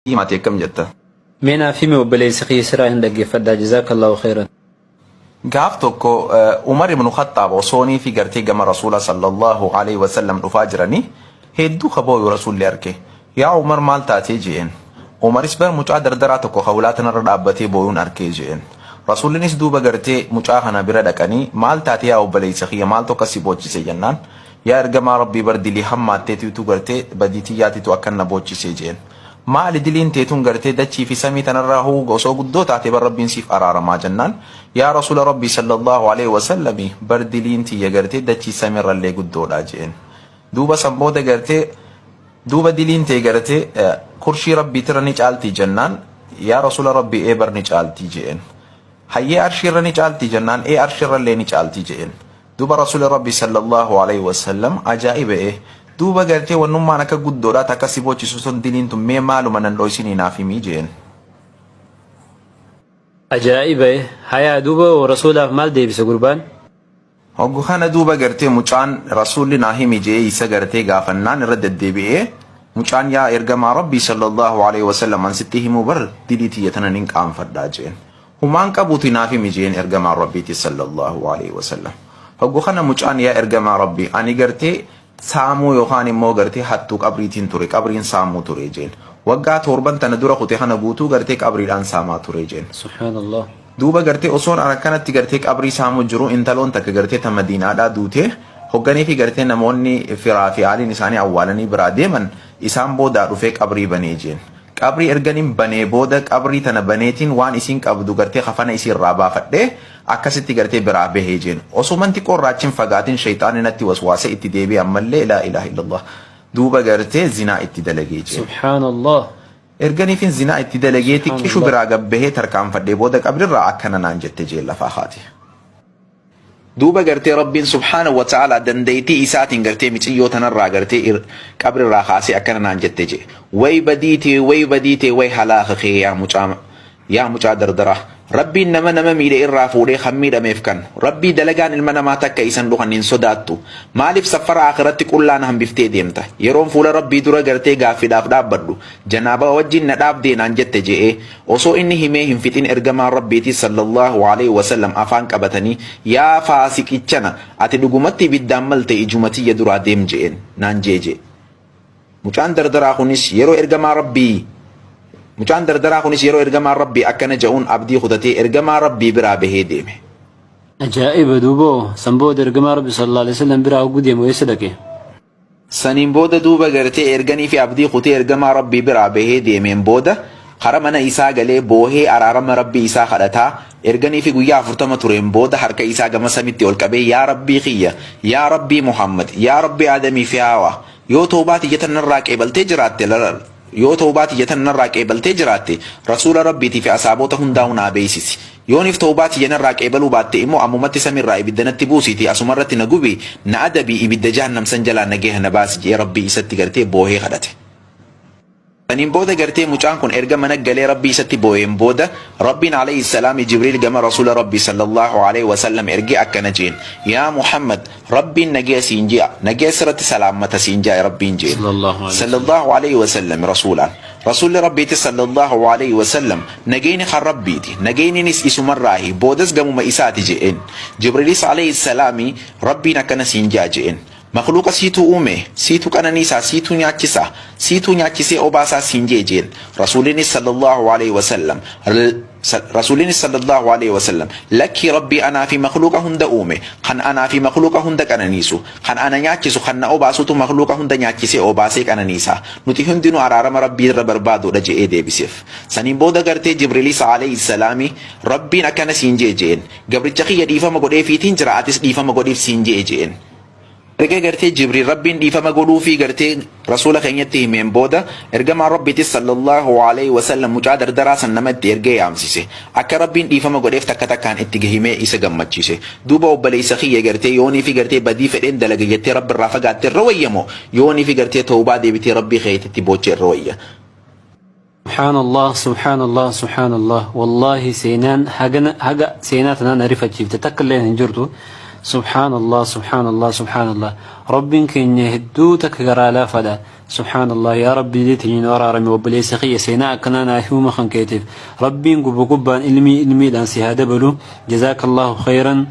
Himate akkam jetta? Mee naaf himi obboleessi kiyya siraa hin dhaggeeffadhaa jazaakallaahu kheyran. Gaaf tokko Umar ibnu Khaxxaab osoonii fi gartee gama Rasuula sallallahu aleyhi wasallam dhufaa jiranii hedduu ka booyu Rasuulli arke. Yaa Umar maal taatee je'een. Umaris bar mucaa dardaraa tokko ka hulaa tanarra dhaabbatee booyuun arkee je'een. Rasuullinis duuba gartee mucaa kana bira dhaqanii maal taate yaa obboleeysa kiyya maaltu akkas si boochise jennaan yaa ergamaa Rabbii bar dilii hammaatteetitu gartee badii tiyyaatitu akkan na boochise je'een. Maali diliin tee tun gartee dachii fi samii tanarraa huu osoo guddoo taate bar Rabbiin siif araaramaa jennaan yaa Rasuula Rabbii sallallahu aleyhi wasallami bar diliin tiyya gartee dachii samiirrallee guddoodha je'een. Duuba san booda gartee duuba diliin tee gartee kurshii Rabbiitirra ni caaltii jennaan yaa Rasuula Rabbii ee bar ni caaltii je'een. Hayyee arshiirra ni caaltii jennaan ee arshiirrallee ni caaltii je'een. Duuba Rasuuli Rabbii sallallahu aleyhi wasallam ajaa'iba ee duuba gartee wannummaan akka guddoodhaa takka si boochisu sun diliin tun mee maaluma nan dhoysinii naaf himii je'een. Ajaa'iba ee hayaa duuba hoo Rasuulaaf maal deebise gurbaan? Hoggu kana duuba gartee mucaan Rasuulli naa himi je'ee isa gartee gaafannaan irra deddeebi'ee mucaan yaa ergamaa Rabbii sallallahu aleyhi wasallam an sitti himuu bar dilii tiyya tana nin qaanfadhaa je'een. Humaan qabuuti naaf himi je'een ergamaan Rabbiiti sallallahu aleyhi wasallam. Hoggu kana mucaan yaa ergamaa Rabbii ani gartee saamuu yookaan immoo gartee hattuu qabriitiin ture qabriin saamuu ture jeen. Waggaa toorban tana dura kute kana guutuu gartee qabriidhaan saamaa ture jeen. Subhaanallah. Duuba gartee osoon an akkanatti gartee qabrii saamuu jiru intaloon takka gartee ta madiinaadhaa duutee hogganii fi gartee namoonni firaa fi aaliin isaanii awwaalanii biraa deeman isaan boodaa dhufee qabrii banee jeen. Qabrii erganin banee booda qabrii tana baneetiin waan isiin qabdu gartee kafana isii irraa baafadhee akkasitti gartee biraa bahee jeen. Osuman xiqqoo irraa achi hin fagaatin sheyxaanni natti waswaasee itti deebi'e ammallee laa ilaaha illallah. Duuba gartee zinaa itti dalagee jeen. Subhaanallah. Erganiifin zinaa itti dalagee xiqqishu Subhaanallah. biraa gad bahee tarkaanfadhee booda qabrirraa akkana naan jette jeen lafaa kaate. Duuba gartee Rabbiin subhaanahu wa ta'aalaa dandeeytii isaatiin gartee miciyyoo tanarraa gartee qabrirraa kaasee akkana naan jette je'e. Way badii tee, way badii tee, way halaaka kee yaa mucaa yaa mucaa dardaraa. Rabbiin nama nama miidhe irraa fuudhee kan miidhameef kan. Rabbii dalagaan ilma namaa takka isan dhukan hin sodaattu. Maaliif saffara aakiratti qullaa na hambiftee deemta? Yeroon fuula Rabbii dura gartee gaaffiidhaaf dhaabbadhu janaabaa wajjin na dhaabdee naan jette je'ee. Osoo inni himee hin fixin Ergamaan Rabbiitis sallallaahu aleyhi wa sallam afaan qabatanii, Yaa faasiqichana! Ati dhugumatti ibiddaan malte ijuma tiyya duraa deem je'een, naan je'e je'e. Mucaan dardaraa kunis yeroo Ergamaa Rabbii Mucaan dardaraa kunis yeroo Ergamaan Rabbii akkana ja'uun abdii kutatee Ergamaa Rabbii biraa bahee deeme. Ajaa'iba duuba hoo san booda Ergamaa Rabbi sallallaahu aleyhi wa sallam biraa hogguu deemu eessa dhaqe? Saniin booda duuba gartee erganiifi abdii kutee ergamaa Rabbii biraa bahee deemeen booda kara mana isaa galee boohee araarama Rabbii isaa kadhataa erganiifi guyyaa 40 tureen booda harka isaa gama samitti ol qabee yaa Rabbii kiyya yaa Rabbii Muhammad yaa Rabbii Aadamii fi Haawaa yoo towbaa tiyya tana narraa qeebaltee jiraatte Yoo tawbaa tiyya tana narraa qeebaltee jiraatte, Rasuula Rabbiitii fi asaaboota hundaa'uu naa beeysisi. Yooniif tawbaa tiyya narraa qeebaluu baatte immoo ammumatti samiirraa ibidda natti buusiitii asumarratti na gubii, na adabii, ibidda jahannam san jalaa nageha na baasi je'ee Rabbii isatti gartee boohee kadhate. Saniin booda gartee mucaan kun erga mana galee Rabbii isatti booyeen booda, Rabbiin aleyhi salaami Jibriil gama Rasuula Rabbii sallallaahu aleyhi wa sallam ergee akkana je'een, Yaa Muhammad! Rabbiin nageya siin je'a, nageya sirratti salaammata siin je'a Rabbiin je'een. Sallallahu alaihi wasallam. Sallallahu alaihi wasallam Rasuulaan. Rasuulli Rabbiitis sallallahu alaihi wasallam nageyni kan Rabbiiti, nageyninis isumarraahi, boodas gamuma isaati je'een. Jibriilis alaihi salaami Rabbiin akkana siin je'a je'een. Makhluuqa siitu uume, siitu qananiisaa, siitu nyaachisaa, siitu nyaachisee obaasaa siin je'e je'een. Rasuulinis sallallahu alaihi wasallam Rasuulinis sallallaahu aleyhi wa sallam, Lakkii Rabbii anaa fi makhluuqa hunda uume, kan anaa fi makhluuqa hunda qananiisu, kan ana nyaachisu, kan na obaasutu makhluuqa hunda nyaachisee obaasee qananiisa. Nuti hundinuu araarama Rabbii irra barbaaduudha je'ee deebiseef. Saniin booda gartee Jibriilis aleyhi salaami, Rabbiin akkana siin je'e je'een. Gabricha kiyya dhiifama godheefiitiin jira atis dhiifama godhiif siin je'e je'een. Erga gartee Jibriil Rabbiin dhiifama godhuufii gartee Rasuula keenyatti himeen booda Ergamaan Rabbiitis sallallaahu aleyhi wa sallam mucaa dardaraa san nama itti ergee yaamsise. Akka Rabbiin dhiifama godheef takka takkaan itti himee isa gammachiise. Duuba obboleessa kiyya gartee yooniifi gartee badii fedheen dalaga jettee Rabbirraa fagaatte irra wayya moo yooniifi gartee tawbaa deebitee Rabbii keetitti booche irra wayya? Subhaanallah Subhaanallah Subhaanallah Wallaahi seenaan hagana haga seenaa tanaan na rifachiifte takka illeen hin jirtu. Subhaanallah subhaanallah subhaanallah Rabbiin keenya hedduu takka garaa laafaadha. Subhaanallah yaa Rabbi dilii teenya nu araarami obboleessa kiyya seenaa akkanaa naa himuma kan keetiif Rabbiin gubba gubbaan ilmii ilmiidhaan si haa dabalu jazaakallahu khayran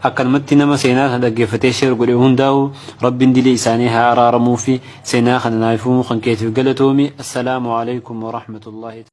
akkanumatti nama seenaa kana dhaggeeffatee share godhe hundaa'u Rabbiin dilii isaanii haa araaramuufi seenaa kana naa himuu kan keetiif galatoomi assalaamu alaikum warahmatullahi.